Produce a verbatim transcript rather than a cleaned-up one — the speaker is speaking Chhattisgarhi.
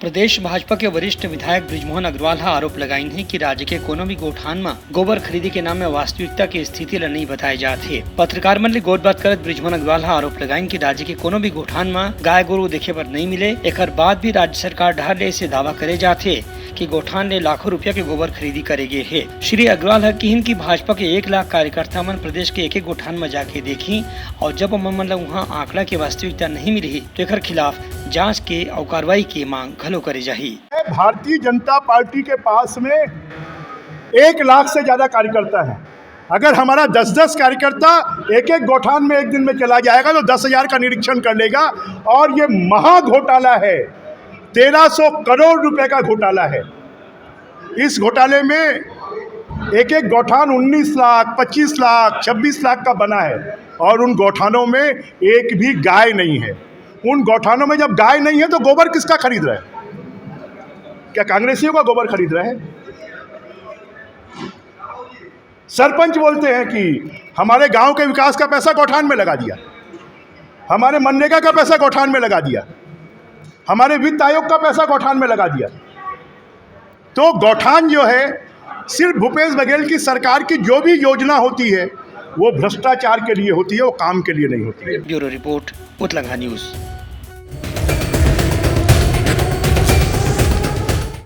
प्रदेश भाजपा के वरिष्ठ विधायक बृजमोहन अग्रवाल ह आरोप लगाइन हे कि राज्य के कोनो भी गोठान म गोबर खरीदी के नाम म वास्तविकता के स्थिति ल नइ बताए जात हे। पत्रकार मन ले गोठबात करत बृजमोहन अग्रवाल ह आरोप लगाइन कि राज्य के कोनो भी गोठान म गाय गोरू देखे बर नइ मिले, एकर बाद भी राज्य सरकार डहार ले ऐसे दावा करे जात हे कि गोठान ले लाखों रुपया के गोबर खरीदी करे गे हे। श्री अग्रवाल ह किहिन कि भाजपा के एक लाख कार्यकर्ता मन प्रदेश के एक-एक गोठान म जाके देखही अउ जब ओमन मन ल उहां आंकड़ा के वास्तविकता नहीं मिलही, तो एकर खिलाफ जांच के अउ कार्रवाई के मांग घलो करे जाही। भारतीय जनता पार्टी के पास में एक लाख से ज्यादा कार्यकर्ता हैं। अगर हमारा दस दस कार्यकर्ता एक एक गोठान में एक दिन में चला जाएगा, तो दस हजार का निरीक्षण कर लेगा। और ये महा घोटाला है, तेरह सौ करोड़ रुपए का घोटाला है। इस घोटाले में एक एक गोठान उन्नीस लाख, पच्चीस लाख, छब्बीस लाख का बना है और उन गोठानों में एक भी गाय नहीं है। उन गोठानों में जब गाय नहीं है, तो गोबर किसका खरीद रहे हैं? क्या कांग्रेसियों का गोबर खरीद रहे हैं? सरपंच बोलते हैं कि हमारे गांव के विकास का पैसा गोठान में लगा दिया, हमारे मनरेगा का पैसा गोठान में लगा दिया, हमारे वित्त आयोग का पैसा गोठान में लगा दिया। तो गोठान जो है, सिर्फ भूपेश बघेल की सरकार की जो भी योजना होती है, वो भ्रष्टाचार के लिए होती है, वो काम के लिए नहीं होती है। ब्यूरो रिपोर्ट, उतलंघा न्यूज।